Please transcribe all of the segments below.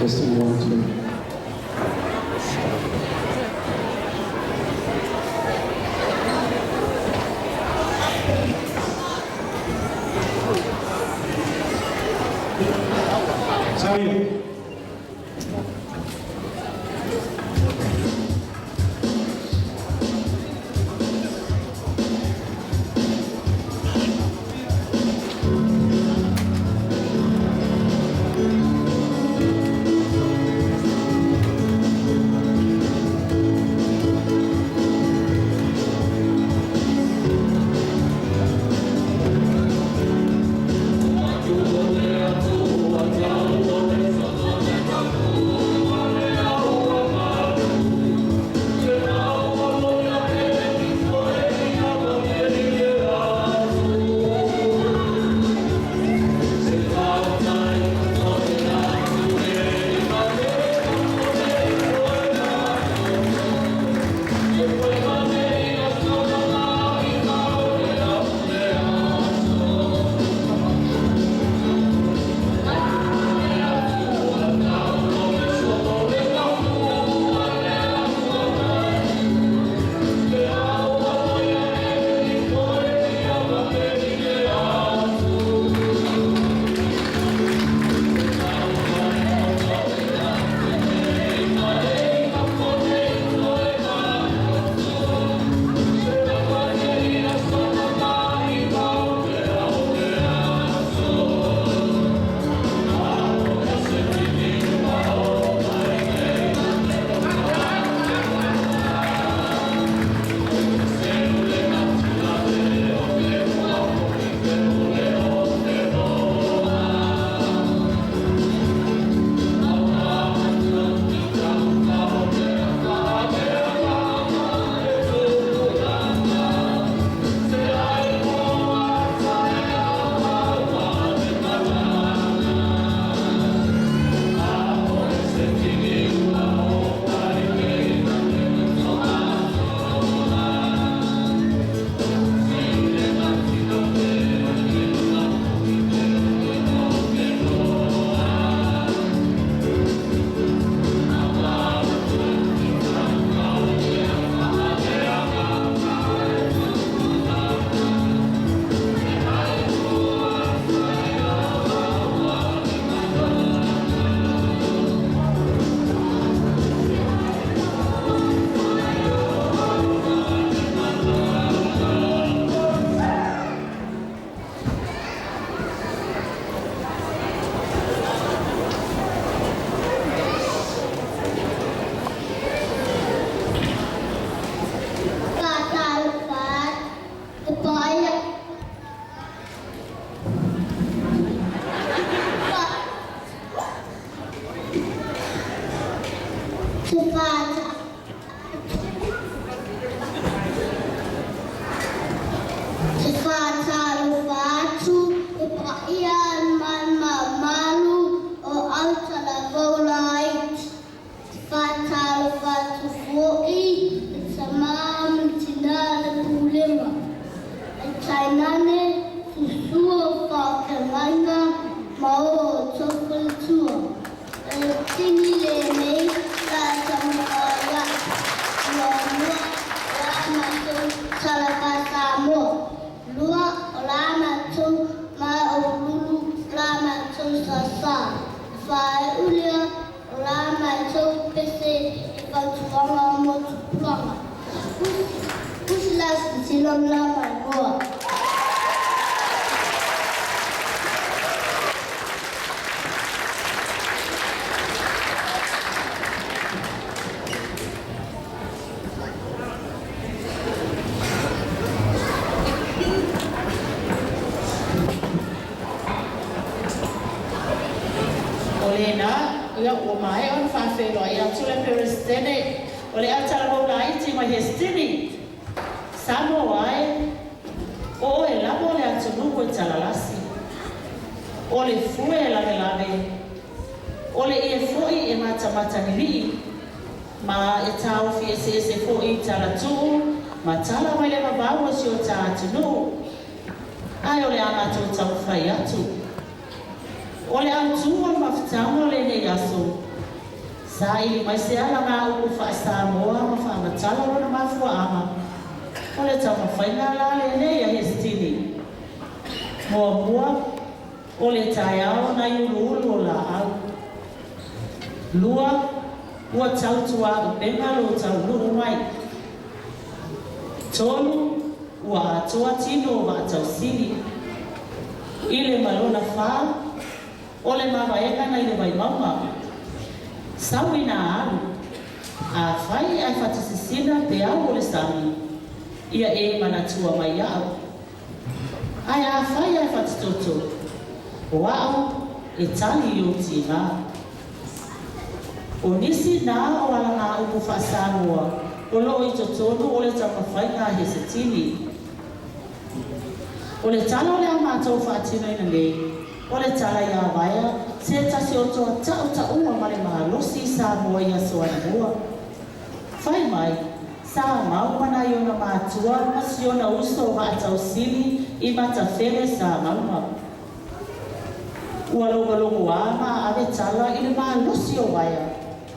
Testing 1, 2. Sorry. Te whātalofa atu e paia mai mamalu o Autalavou Laiti. Te whātalofa atu fo'i i tamā ma le tinā le pulega. E tainane susua o whaafeagaiga ma o outou faletua. O le tini lenei o le a taumafai atu. Muamua, o la matou tala faa-Samoa. Lua, o la matou maʻaululu, la matou sāsā. Faaiu lea, o la matou pese i fautuaga mo tupulaga. Tusi la silasila ma la maigoa. O lena, ia ua maea ona faafeiloai atu le Peresetene o le Autalavou Laiti mai Hestini. Samoa e, o oe lava o le atunuu e talalasi. O le fue e lavelave, o le ie foi e matamatanilii, ma e taofi eseese foi i talatuu ma tala mai le vavau o si o ta atunuu. Ae o le a matou taumafai atu. O le autū o le mafutaga o lenei aso, Saili mai se alagaupu faa-Samoa ma faamatala lona mafuaaga. O le taumafaiga la lenei a Hesitini. Muamua, o le taeao nai uluulu o laau. Lua, ua tautuaupega lou taunuu mai. Tolu, ua atoa tino o vaatausili. I le ma lona fa, o le mavaega nai le Vaimauga. Sau ina alu, afai ae fatasisina peau o le sami, ia e manatua mai au. Ae afai ae fatatoto, o au e tali i ou tiga. O nisi na o alagaupu faa-Samoa o loo i totonu o le taumafaiga a Hesetini. O le tala o le a matou faatinoina nei, o le tala ia Vaea, se tasi o toa tautaua ma le malosi i Samoa i aso anamua. Fai mai, sa mau ma nai ona matua ma si ona uso o Vaatausili i Matafele Samauga. Ua logologoā ma aave tala i le malosi o Vaea,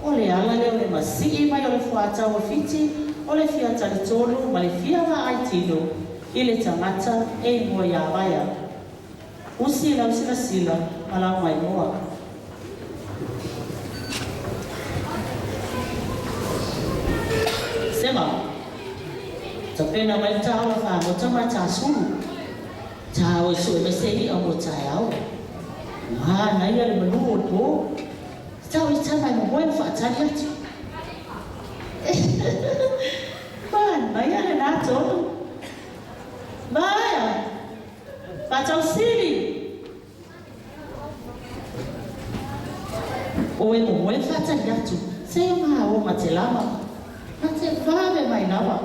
o le ala lea o le masii mai o le fuatau o Fiti o le fia talitonu ma le fia vaai tino i le tagata e igoa ia Vaea. Usi lau silasila ma lau maimoa. Sema, tapena mai le taola fagota ma le tasulu. Ta o e sue mai se i'a mo taeao. Manaia le malū o le pō. Tau i tama e momoe ma faatali atu. Manaia lenā tonu. Vaea! Faatausili! O e momoe ma faatali atu, se ma o ma te lava. Ma te vave mai lava.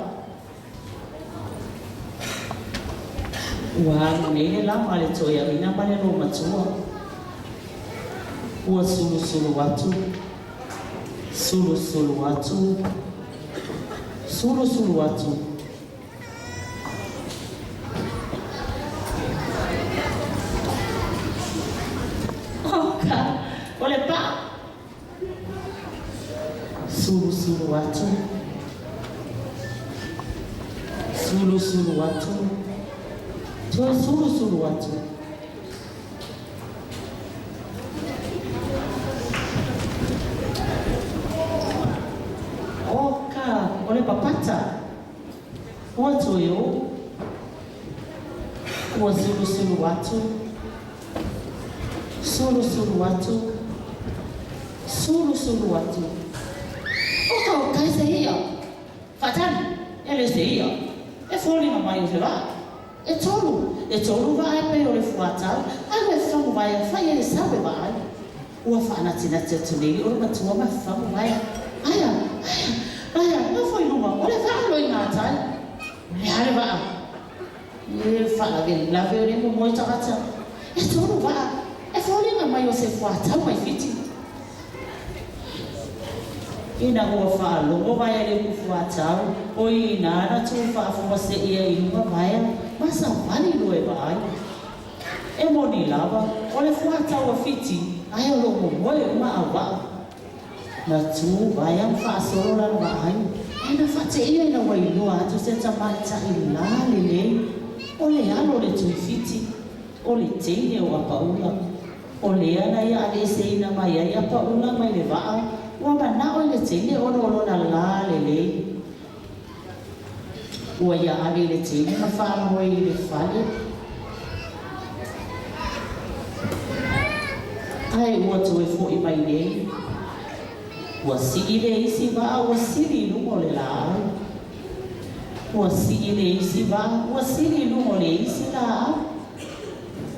Ua alu nei le lama a le toeaina ma le lōmatua. Ua sulusulu atu, sulusulu atu, sulusulu atu. Oka, o le paa. Sulusulu atu, sulusulu atu, toe sulusulu atu. Oka, o le papata. Ua toe o. Ua sulusulu atu, sulusulu atu, sulusulu atu. Oka o kai se ia. Faatali, e le se ia. E foliga mai o se vaa. E tolu, e tolu vaa e pei o le fuatau, ae ua e fagu vaea fai e le sau e vaai. Ua faanatinati atu nei o le matua ma fagu vaea. Aia, aia, aia, nofo i luga, o le vaa lo i gatai. O le a le vaa? E faalavelave o le momoe tagata. E tolu vaa, e foliga mai o se fuatau mai Fiti. Ina ua faalogo Vaea i le upu fuatau, o i inā na tū faafuaseia i luga Vaea ma savali loa e vaai. E moni lava, o le fuatau a Fiti, ae o lo o momoe uma au vaa. Na tū Vaea ma faasolo lana vaai, ae na faateia ina ua iloa atu se tamaitai la lelei, o le alo o le Tui Fiti. O le teine o Apaula. O lea na ia aveeseina mai ai Apaula mai le vaa, ua manao i le teine ona o lona la lelei. Ua ia ave i le teine ma faamoe i le fale. Ae ua toe foi mai nei. Ua sii le isi vaa ua sili i luga o le laau. Ua sii le isi vaa ua sili i luga o le isi laau.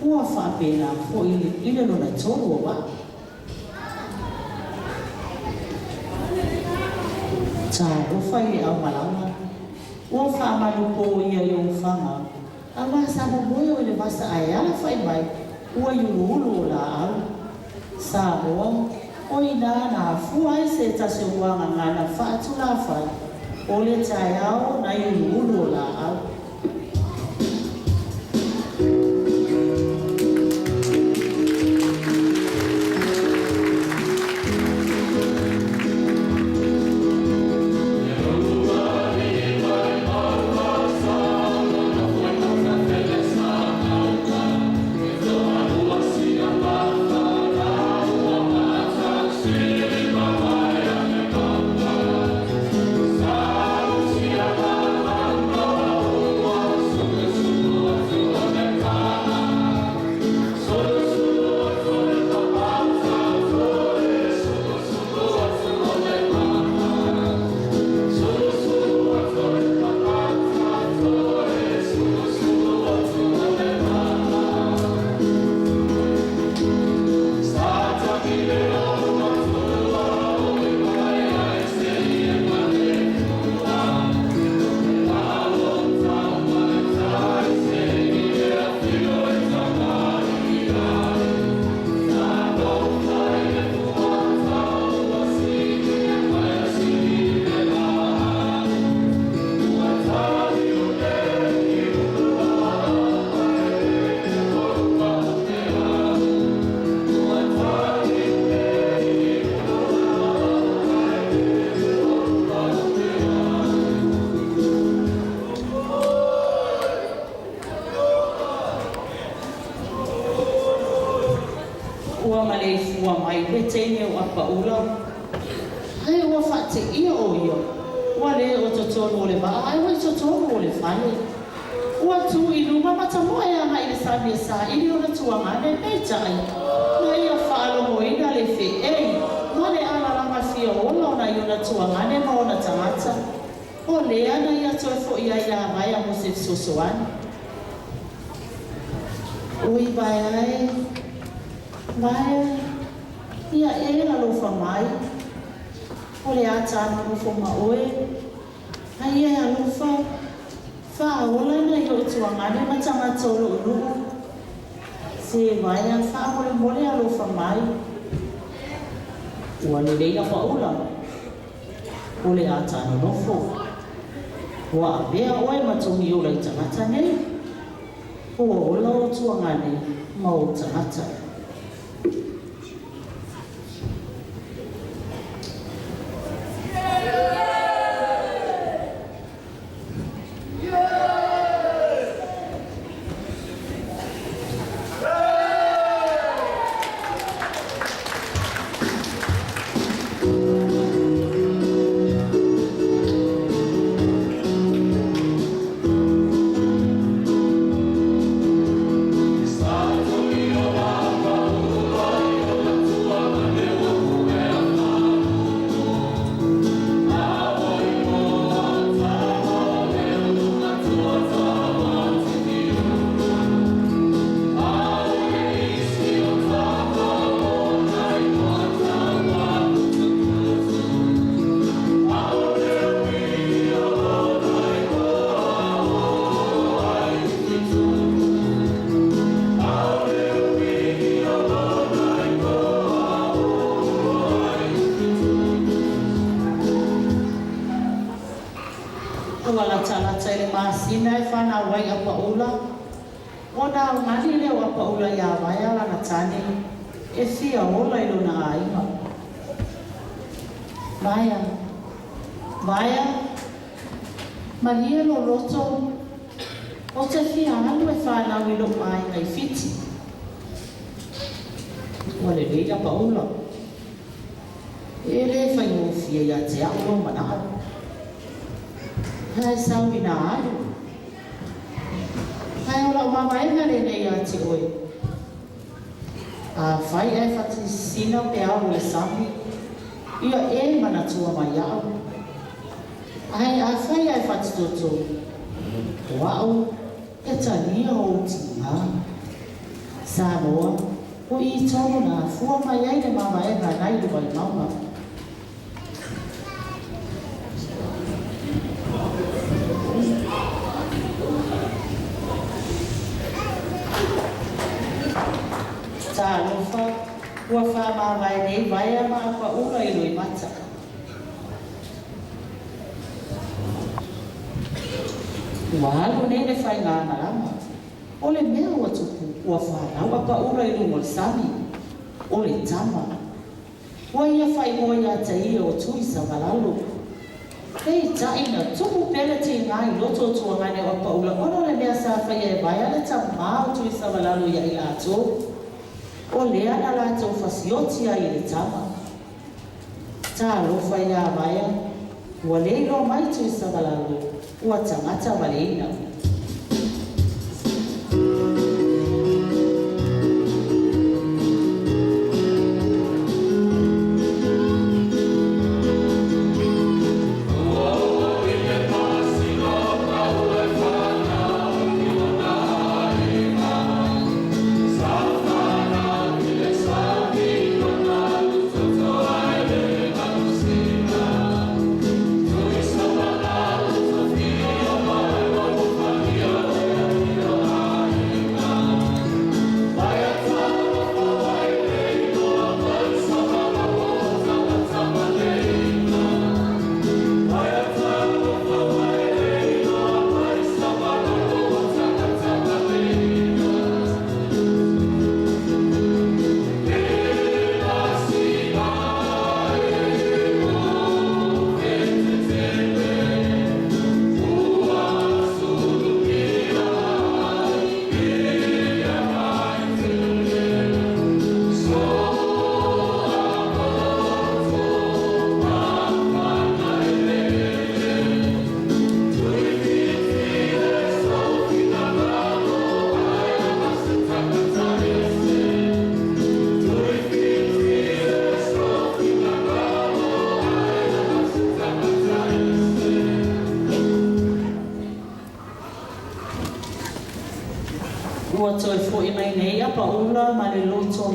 Ua faapena foi i le lona tolu o vaa. Talofa i le aumalaga, ua faamalupo ia i ou faga, auā sa momoe oe i le vasa ae alafai mai, ua i uluulu o laau. Samoa, o inā na afua ai se tasi o muagagana faatulafai, o le taeao nai uluulu o laau. Ua maleifua mai le teine o Apaula, ae ua faateia o ia, ua lē o totonu o le vaa ae ua i totonu o le fale. Ua tu i luga ma tamoe agai i le sami e saili ona tuagane, peitai, na ia faalogoina le feei ma le alalaga fia ola o nai ona tuagane ma ona tagata. O lea na ia toe foi ai ia Vaea mo se fesoasoani. Oi Vaea e, Vaea, ia e alofa mai, o le a ta nonofo ma oe, a ia e alofa, faaola nai o'u tuagane ma tagata o lo'u nuu. Se Vaea, faamolemole alofa mai. Ua lelei Apaula, o le a ta nonofo. Ua avea oe ma togiola i tagata nei. Ua ola ou tuagane ma ou tagata. Ua latalata i le masina e fanau ai Apaula, ona augani lea o Apaula ia Vaea lana tane e fia ola i lona aiga. Vaea, Vaea, malie lou loto, ou te fia alu e fanau i lou aiga i Fiti. Ua lelei Apaula, e lē faigofie ia te a'u lou mana'o. Ae sau ina alu. Ae o lau mavaega lenei ia te oe. Afai ae fatisina peau o le sami, ia e manatua mai a'u. Ae afai ae fatitoto, o a'u e talia ou tigā. Samoa, o i tonu na afua mai ai le mavaega nai le Vaimauga. Talofa, ua faamavae nei Vaea ma Apaula i Loimata. Ua alu nei le faigamalama. O le mea ua tupu, ua fanau Apaula i luga o le sami, o le tama. Ua ia faaigoa ia te ia o Tuisavalalo. Peitai na tupu pea le tiga i loto o tuagane o Apaula ona o le mea sa faia e Vaea le tamā o Tuisavalalo ia i latou. O lea na latou fasioti ai i le tama. Talofa ia Vaea, ua le iloa mai Tuisavalalo, ua tagata valeina.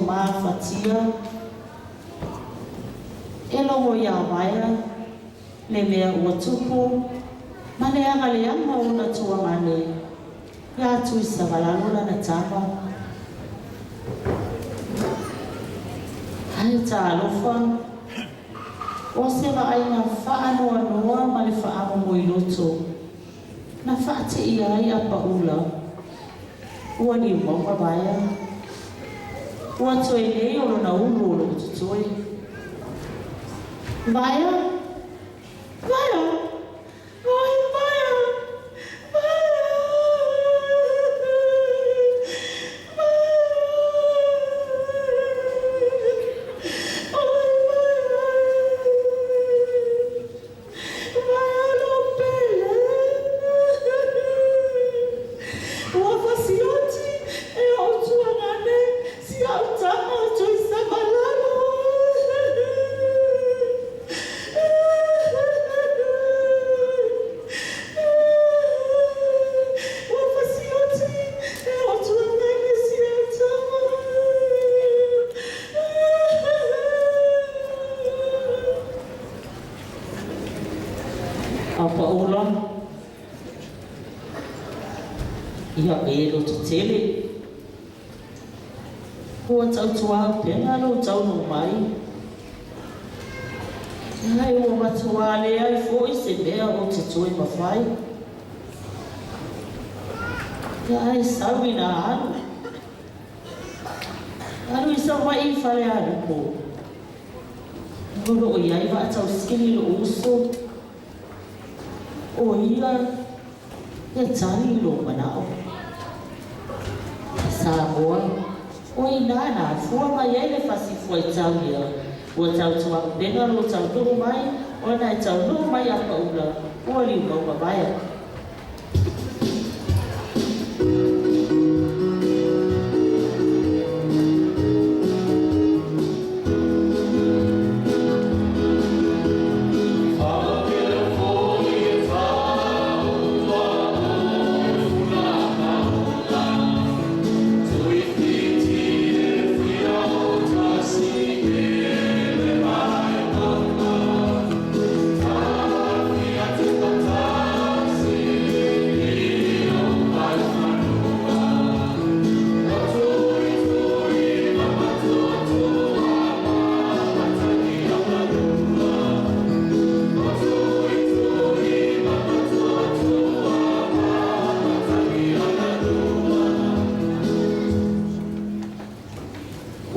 mafatia e logo iā Vaea le mea ua tupu ma le agaleaga o ona tuagane iā Tuisavalalo lana tama. Ae talofa, o se vaaiga faanoanoa ma le faamomoiloto na faateia ai apaula ua liumauga Vaea. Ua toe lei o lona ulu o loo totoe. Vaea! Vaea! Oi Vaea! Vaea! Vaea! Oi Vaea! Vaea lou pele! Ua fasioti e o'u tuagane si a'u tama o Tuisavalalo. Ua fasioti e o'u tuagane si a'u tama. Apaula, ia e lototele. Ua tautuaupega lou taunuu mai. Ae ua matuā leai fo'i se mea ou te toe mafai. Ia ae sau ina alu. Alu i Savaii i Falealupo. O loo i ai vaatausili lo'u uso. O ia e tali i lou mana'o. Samoa, o inā na afua mai ai le fasi fuaitau ia. Ua tautuaupega lou taunuu mai, ona e taunuu mai apaula, ua liumauga Vaea.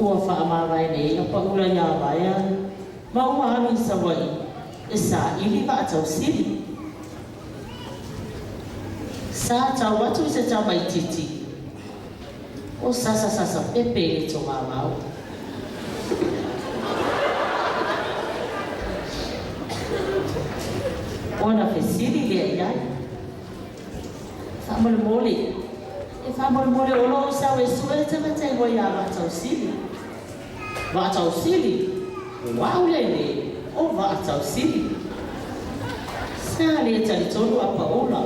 Ua faamavae nei apaula iā Vaea ma ua alu i Savaii e saili vaatausili. Sa tau atu i se tamaitiiti o sasasasa pepe i le togavao. Ona fesili lea i ai, Faamolemole, e faamolemole o lou sau e sue le tagata igoa iā Vaatausili. Vaatausili? O au lenei o Vaatausili. Sa le talitonu apaula.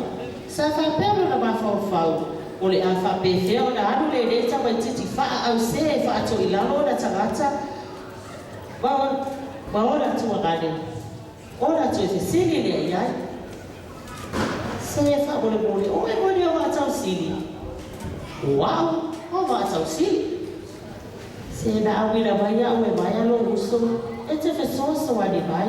Sa faapea lona mafaufau, o le a faapefea ona alu lenei tamaitiiti faaaause e faatoilalo ona tagata ma ona tuagane, ona toe fesili lea i ai, Se faamolemole, o oe moni o Vaatausili? O au o Vaatausili. Se na auina mai a'u e Vaea lou uso e te fesoasoani mai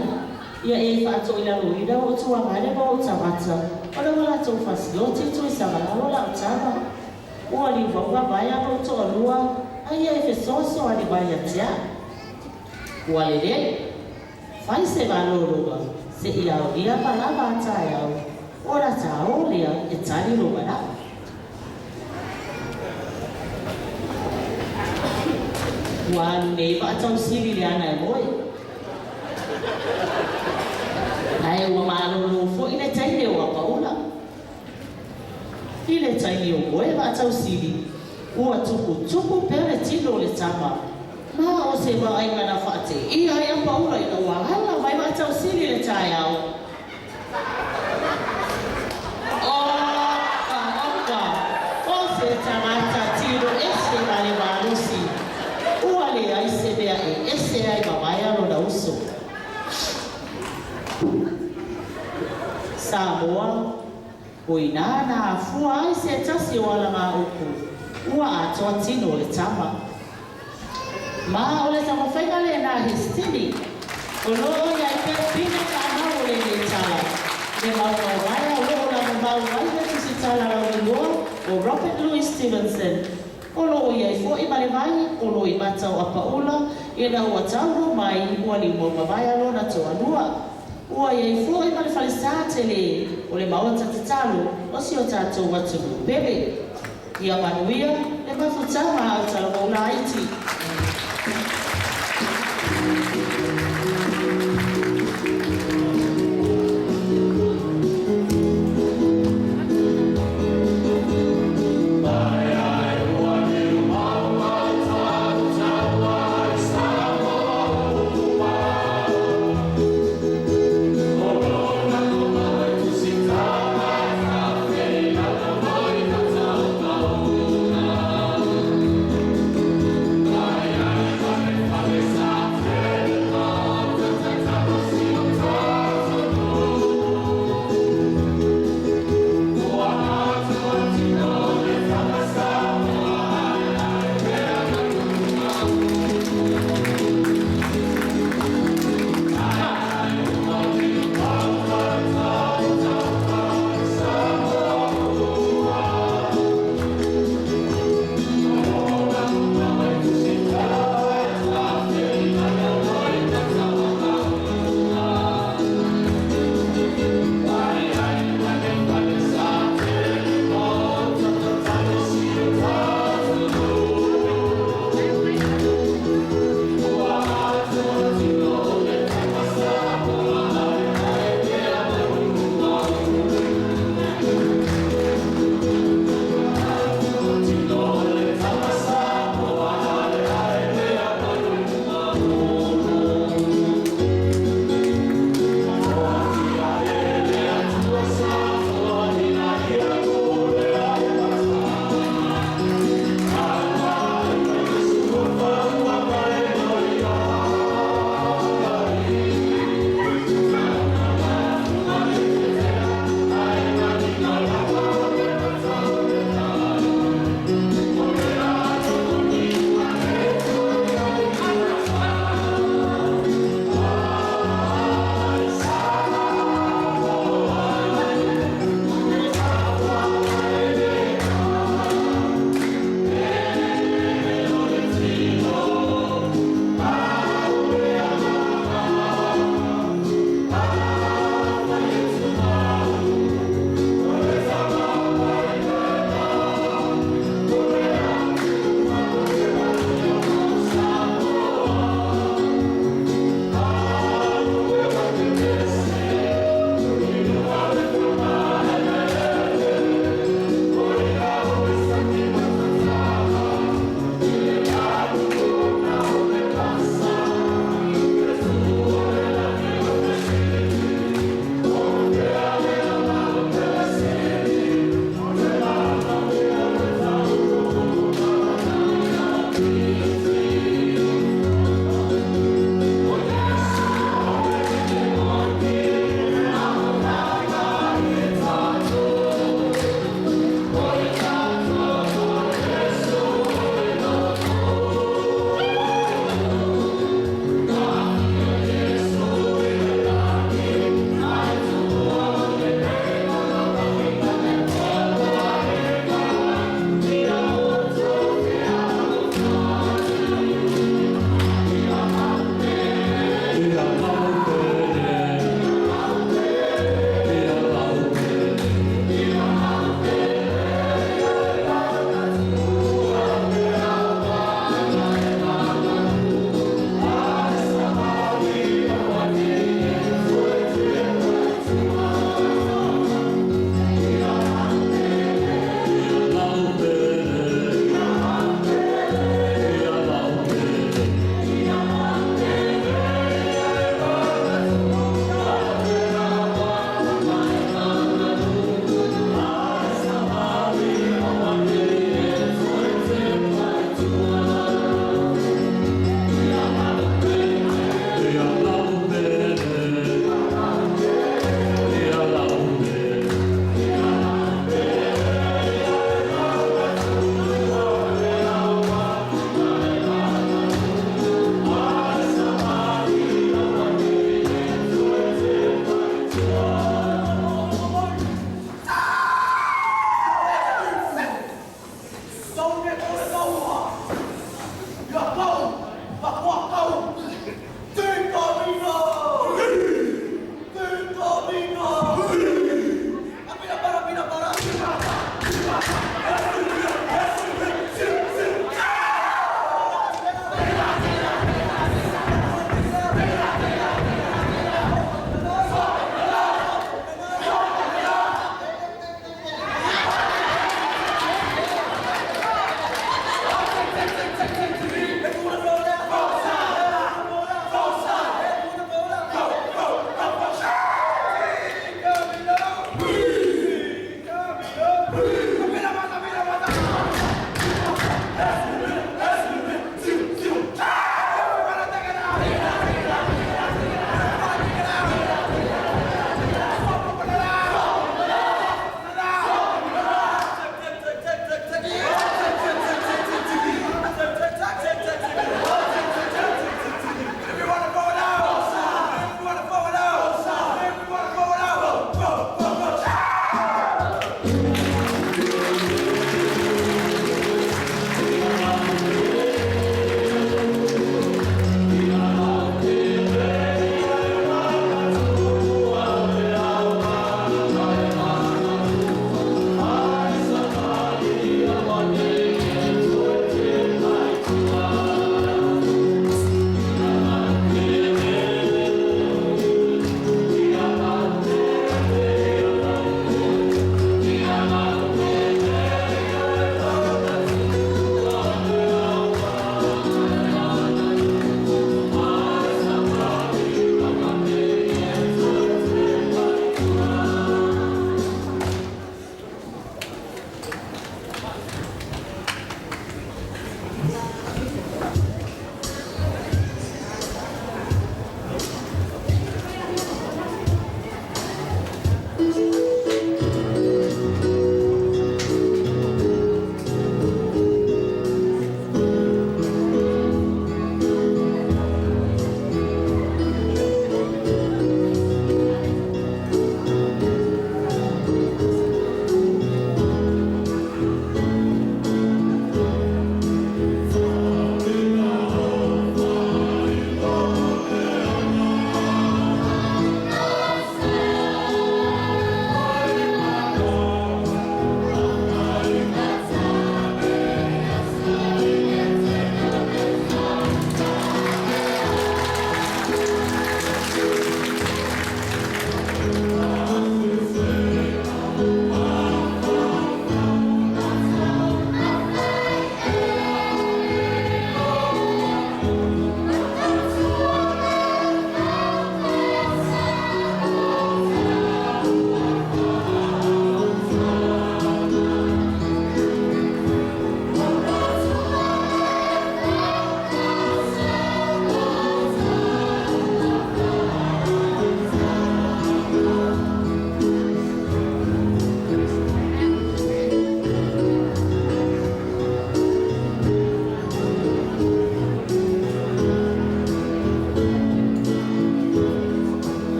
ia e faatoilaloina o'u tuagane ma o'u tagata ona ua latou fasioti i Tuisavalalo la'u tama. Ua liumauga Vaea ma ou toalua a ia e fesoasoani mai ia te a'u. Ua lelei. Fai se malōlōga seia aolia ma lava a taeao ona tāō lea e tali lou manaʻo. Ua alu nei Vaatausili i le ana e moe. Ae ua malōlō foʻi le taime o Apaula. I le taimi o moe Vaatausili, ua tuputupu pea le tino o le tama. Ma o se vaaiga na faateia ai Apaula ina ua ala mai Vaatausili i le taeao. Oka, oka, o se tagata tino ese ma le malosi. Ua leai se mea e ese ai ma vaea lona uso. Samoa, o inā na afua ai se tasi o alagaupu, ua atoa tino o le tama. Ma o le taumafaiga lenā a Hestini, o lo o i ai pea pine faamau o lenei tala, le maumauvaea o lo o lagomau ai le tusitala lauiloa o Robert Louis Stevenson, o lo o i ai foi ma le vai o Loimata o Apaula ina ua taunuu mai ua liumaumavaea lona toalua. Ua i ai foi ma le falesa telē o le maota tatalo o si o tatou atunuu pele. Ia manuia le mafutaga a autalavou laiti.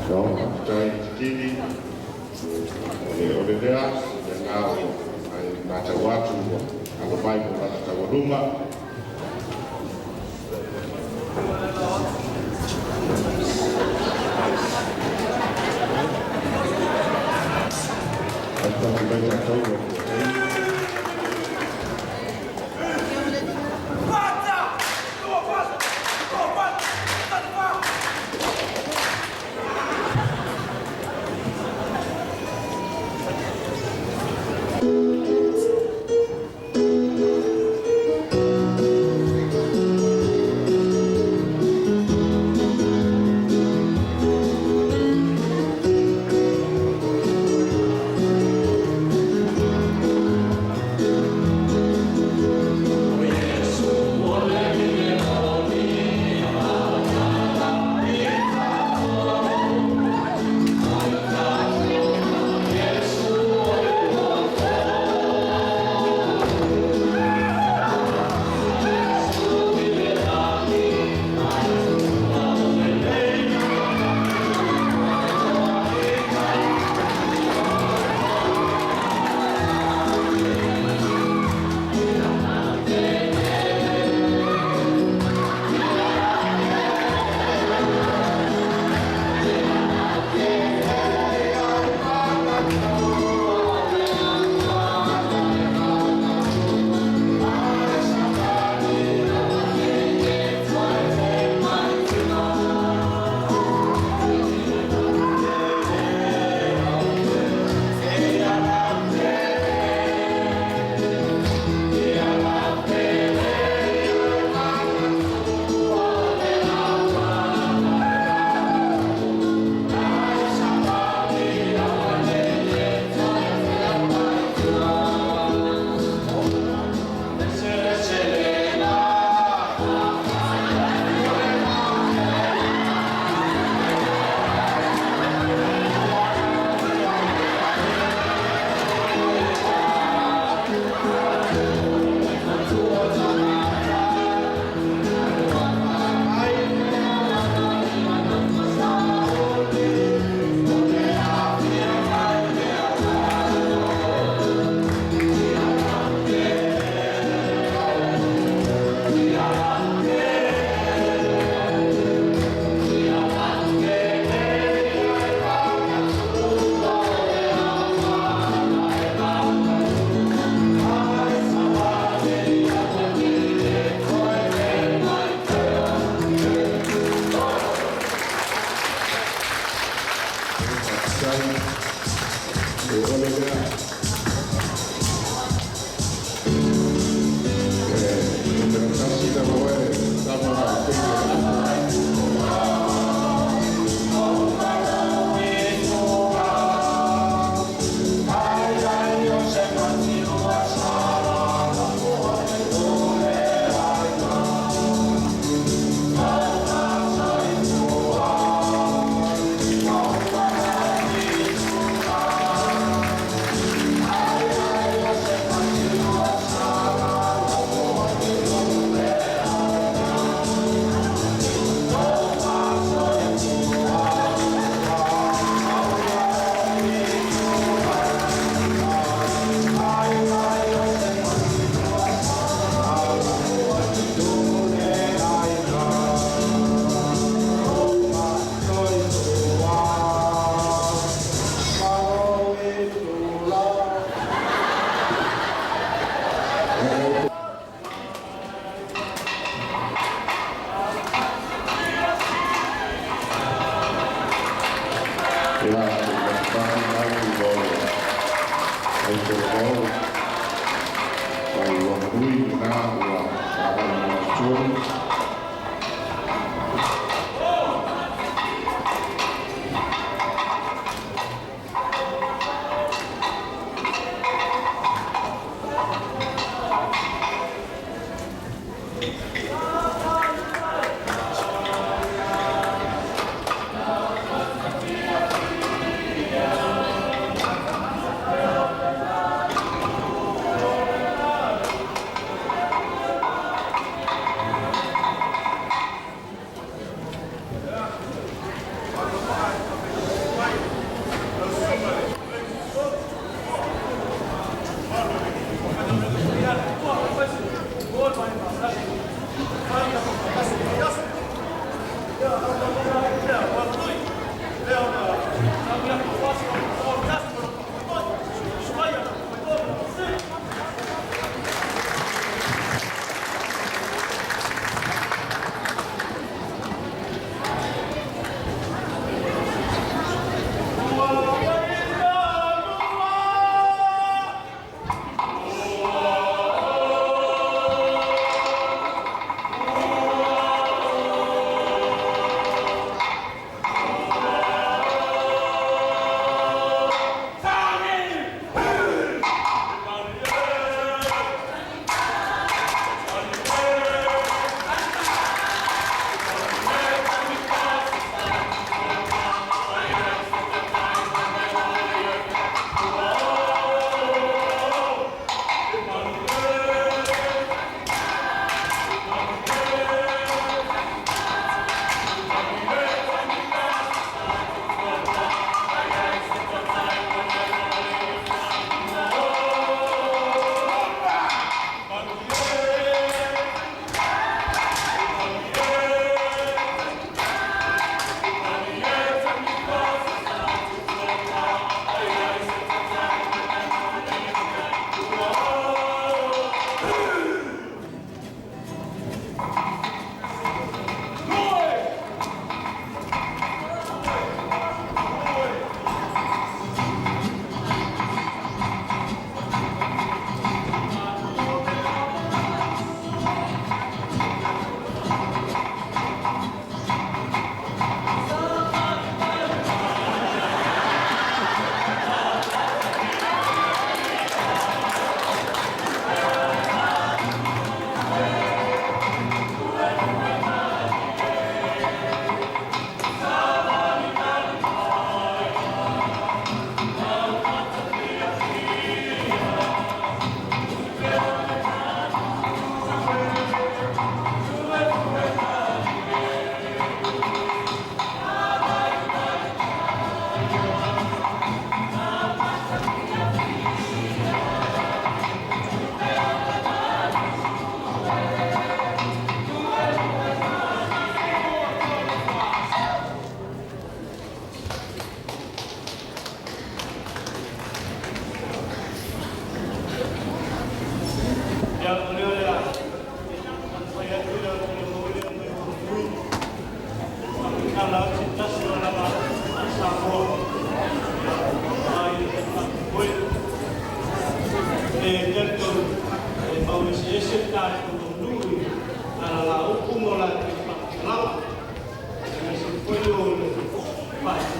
Tai tini o le lea le na o ai matau atu ua alo mai mo lana taualuga. Ai mai tatou o le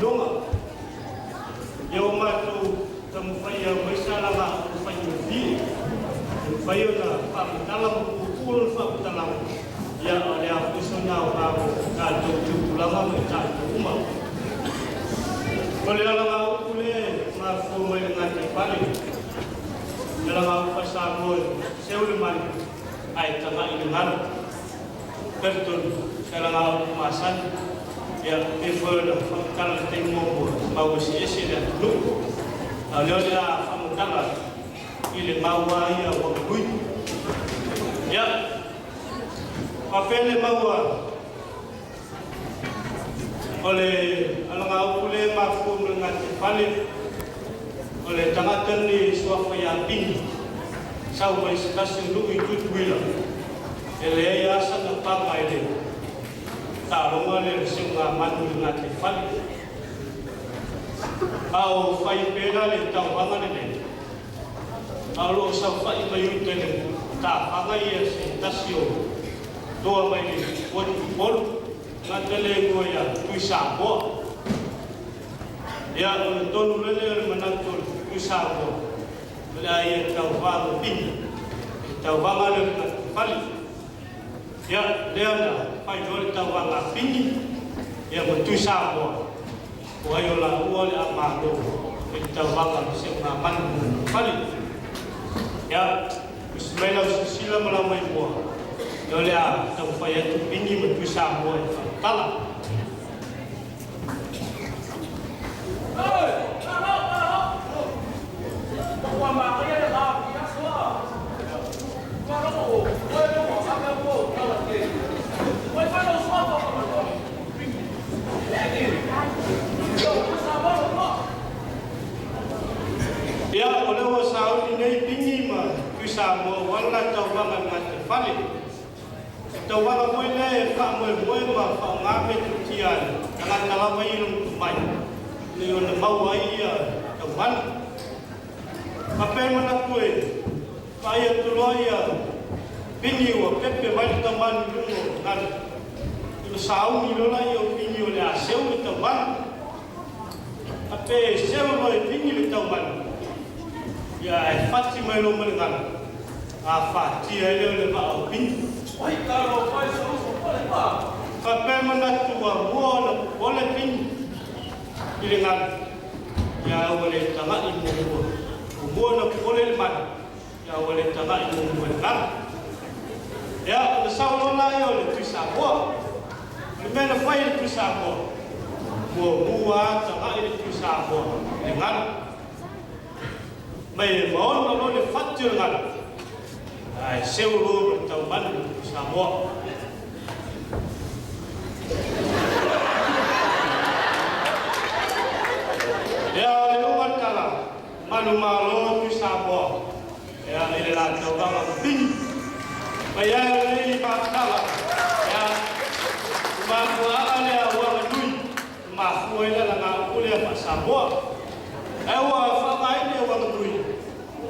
Faamasinoga. Ia ua matou taumafai e aumai se alagaoa faigofie e mafai ona faamatala ma puupuu lona faamatalaga, ia o le a foi sona aoga mo tatou tupulaga ma i tatou uma. O le alagaupu lea e mafua mai le gataifale, le alagaupu faa-Samoa e seu le manu ae tagai i le galu. Talitonu se alagaupu masani, ia pei foi ona faamatala i le taimi muamua, mau eseese le atunuu. A o lea o le a faamatala i le mau lava ia Wanganui. Ia, faapea le mau a o le alagaupu lea e mafua mai le gataifale, o le tagata lenei e suafa ia Pini, sau mai se tasi o nuu i Tutuila, e leai lava sana paga i le taaloga lea o le seugamanu i le gataifale. A o fai pea la le tauvaga lenei, a o lo o saofai mai uta i le tafaga ia se tasi o toa mai le motu i Upolu, tagata lea e igoa ia Tuisamoa. Ia, ona tonu loa lea o le manatu o le Tuisamoa, o le a ia tauva ma Pini i le tauvaga lea o le gataifale. Ia, lea na fai loa le tauvaga a Pini ia ma Tuisamoa, o ai o laua le a malo i le tauvaga o le seugamanu i le gataifale. Ia, usi mai lau silasila ma lau maimoa, ia o le a taumafai atu Pini ma Tuisamoa e faamatala. Ia, o lea ua sauni nei Pini ma Tuisamoa aua le la tauvaga i le gataifale. O le tauvaga foi lea e faamoemoe ma faaaoga metotia a le tagata lava ia i lona tomai ina ia ona maua ai taumanu. Faapea e manatu e vaai atu loa ia Pini ua pepe mai le taumanu i luga o le galu, ona sauni loa lea o Pini o le a seu le taumanu. A pe seu loa e Pini le taumanu, ia ae fati mai loa ma le galu, afatia ai lea o le vaa o Pini. Faapea e manatu ua mua ona popole Pini i le galu, ia ae ua le tagai muamua. Ua mua ona popole le manu, ia ua le tagai muamua i le galu. Ia, ona sau loa lea o le Tuisamoa. O le mea na fai e le Tuisamoa, muamua lava tagai le Tuisamoa i le galu. Mai e maona loa le fati o le galu, ae seu loa ma le taumanu le Tuisamoa. Ia, o le uga o le tala, manumalo Tuisamoa, ia, i le la tauvaga ma Pini. Mai ai o lenei mafutala, ia, o mafuaaga lea ua aganui, mafua ai le alagaupu lea faa-Samoa. Ae ua faaaogaina e Wanganui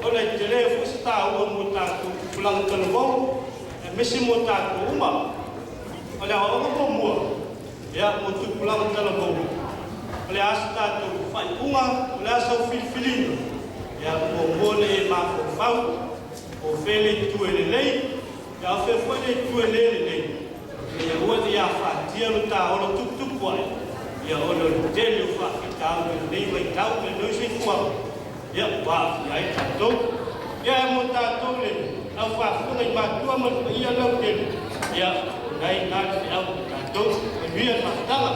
ona e tele foi se taua mo tatou tupulaga talavou aemaise mo tatou uma. O le aoaoga muamua, ia, mo tupulaga talavou, o le a se tatou faaiuga, o le a sau filifiliga, ia, muamua ona e mafaufau, o fea le itu e lelei, ia o fea foi le itu e le lelei, ina ia aua ne i afatia lo ta ola tuputupu ae, ia ona o le tele o faafitauli o lenei vaitau ma lenei soifuaga, ia ua aafia ai tatou. Ia e mo tatou le au faafofoga i matua ma le paia lautele, ia o lena i ina le feau mo tatou. Manuia le mafutaga.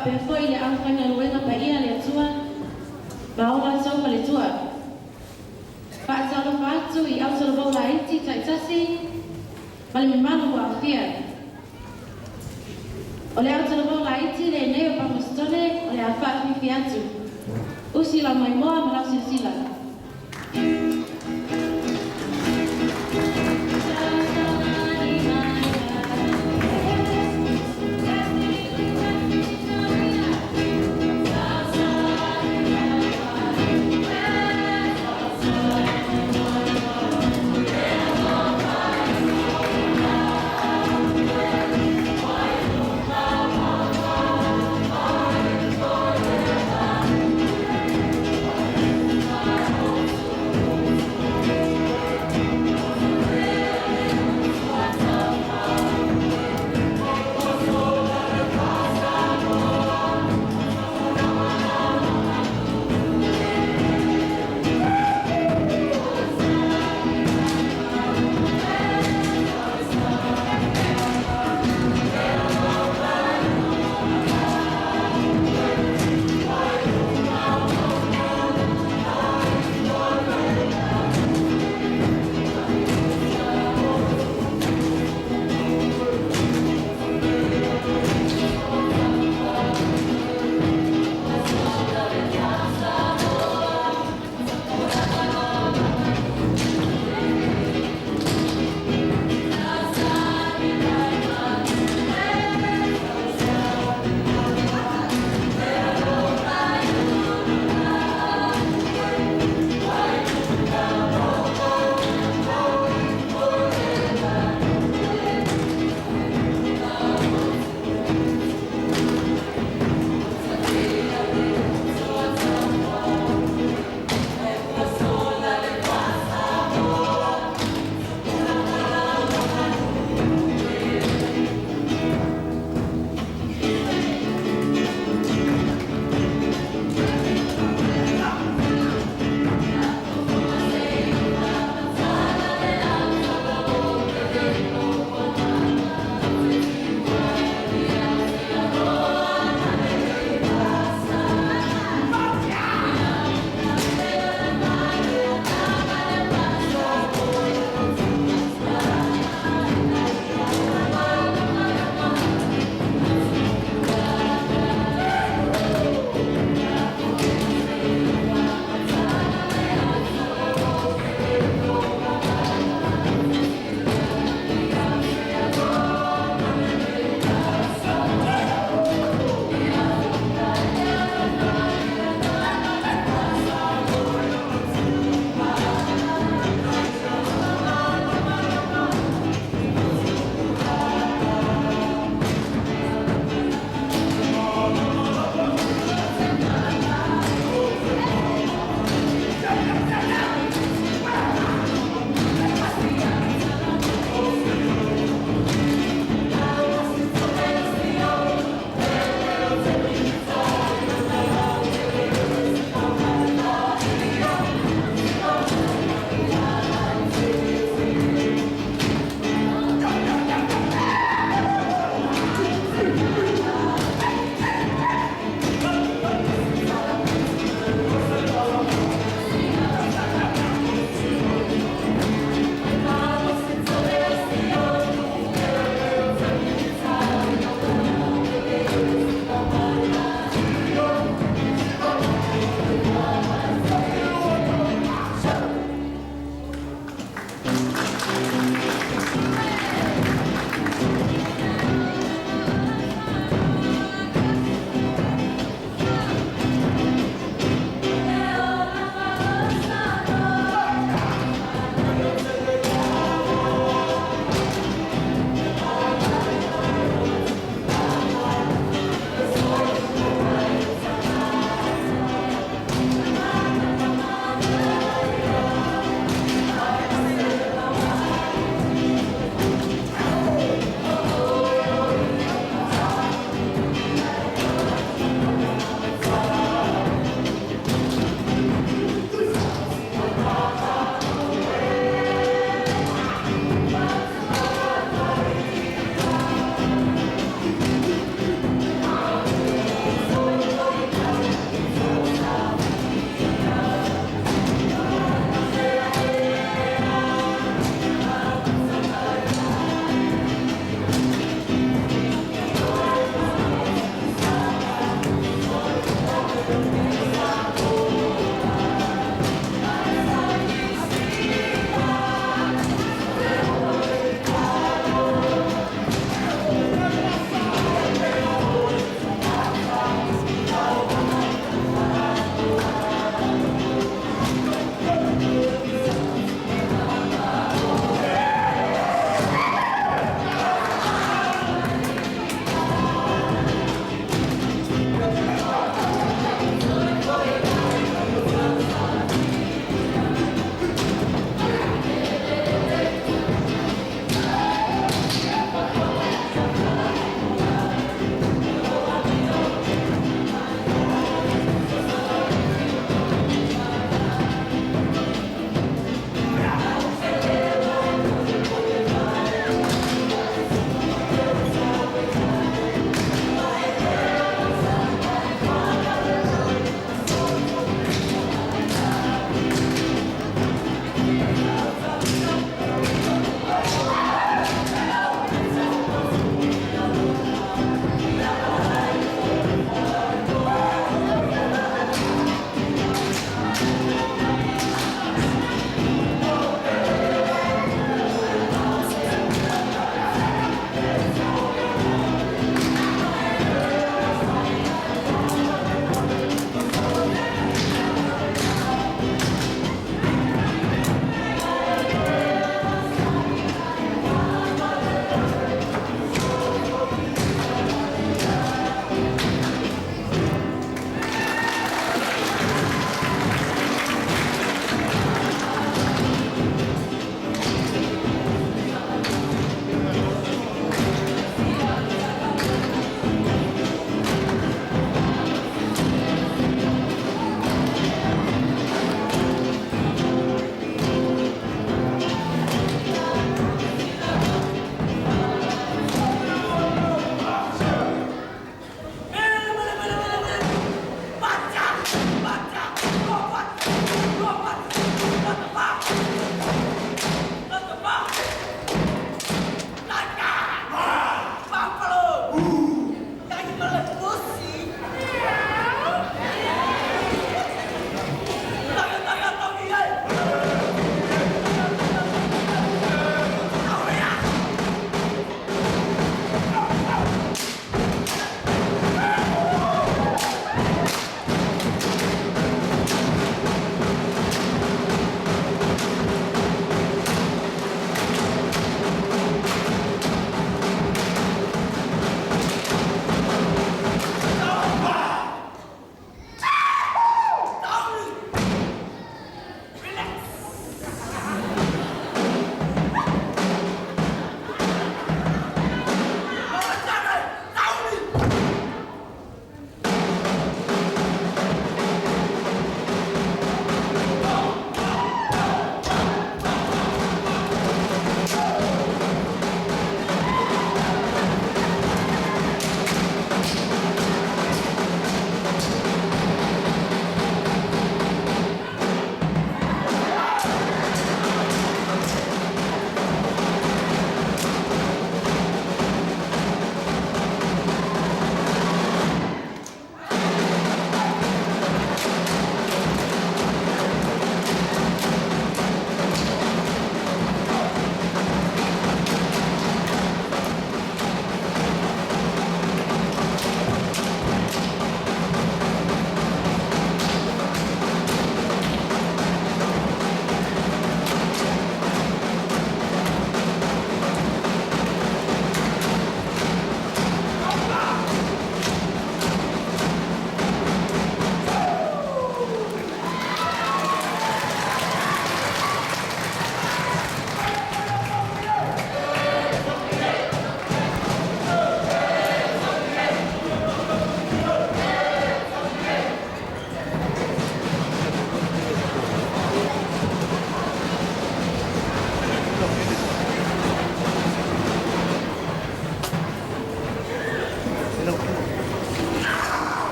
Faapea foi le aufaigaluega paia a le Atua ma o latou faletua. Faatalofa atu i autalavou laiti taitasi ma le mamalu ua aofia. O le autalavou laiti lenei o Palmastone o le a faafifi atu. Usi lau maimoa ma lau silasila.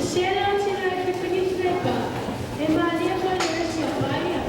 Sesele o tina e fipinisi le pa, e malia foi le esi o paia.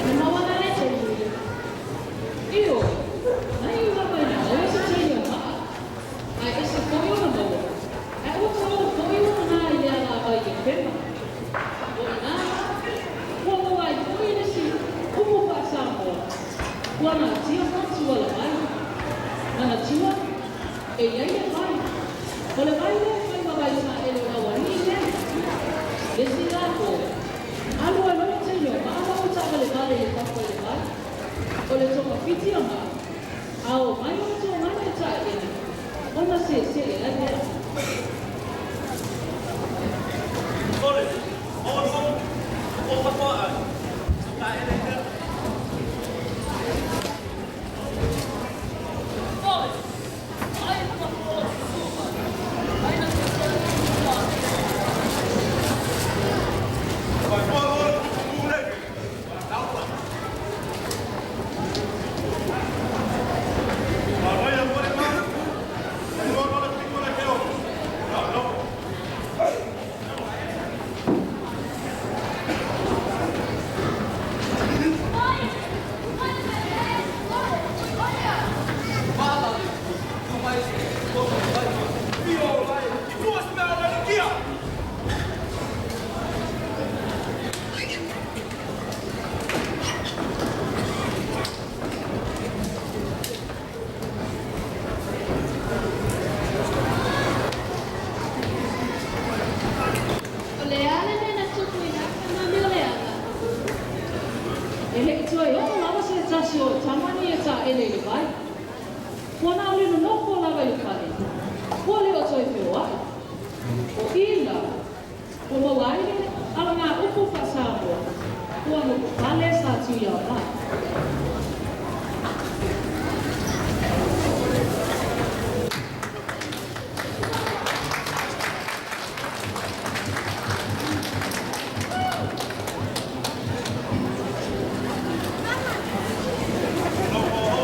Na mawana le te nui. Io, nai ua mai na o se te ia maa. Ai e se foi ona maua. Ai ua tau foi ona nā i le ala vai e pema. O ina, ua maua ai foi le si upu wha Samoa. Ua nā tia whatu ala mai. Mana tua, e iai e vai. O le vai le whai wa vai sa ele o awa ni le. Le si la ko. Alu ai loa te leo, maa lau ta vale vale le papa i le vai. O le tonga whiti o maa. Ao mai o tō mai le tā ele. Ona se se e lai mea. O le ale me na tupu i nā mami o le ala. E le tua i o lava se tasi o tamani e ta ele i le vai. Kua nā uli no noko lava i le pale. Kua le o toi whio ai. O ila, o maua ai le ala ngā upu wha Samoa. Kua no ko pale sa tu ia o mai. Loko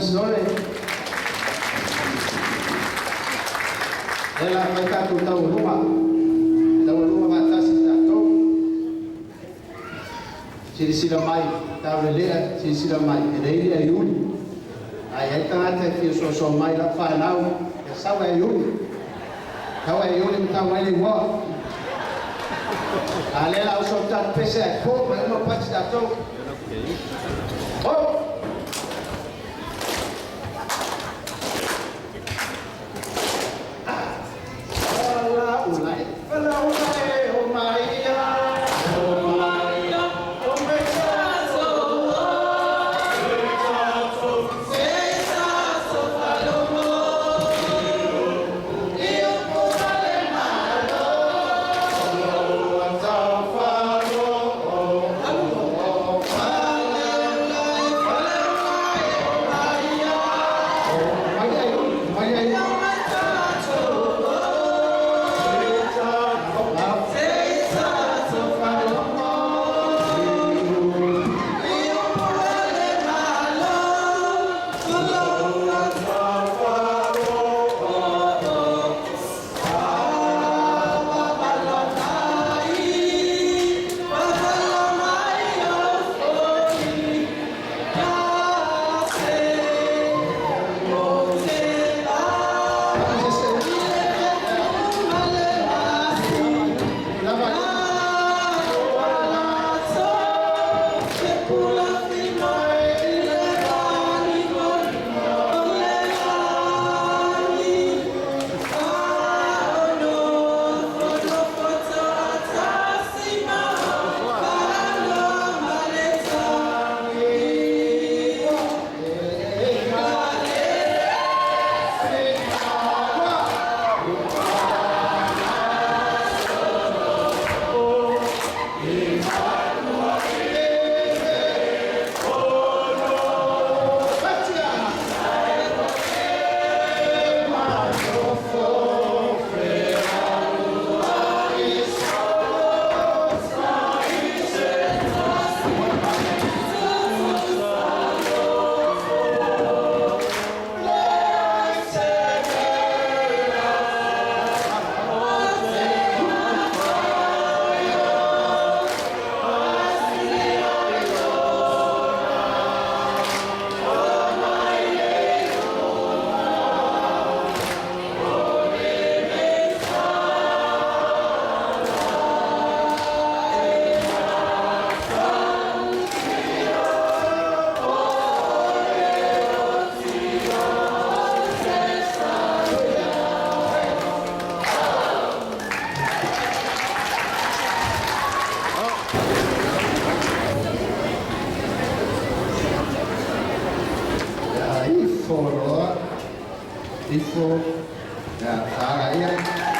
misore. Ela mai tātou taualuma. Taualuma wa'atasi tātou. Silasila mai, taulelea, silasila mai, e lei le aiuli. Ai ai tagata e fia soasoa mai lau fanau, ia sau e aiuli. Tau e aiuli ma tau ai le igoa. A lea la uso tatou pese ai po, ma uma pati tātou. Oh! Ifo, ya, fara ia.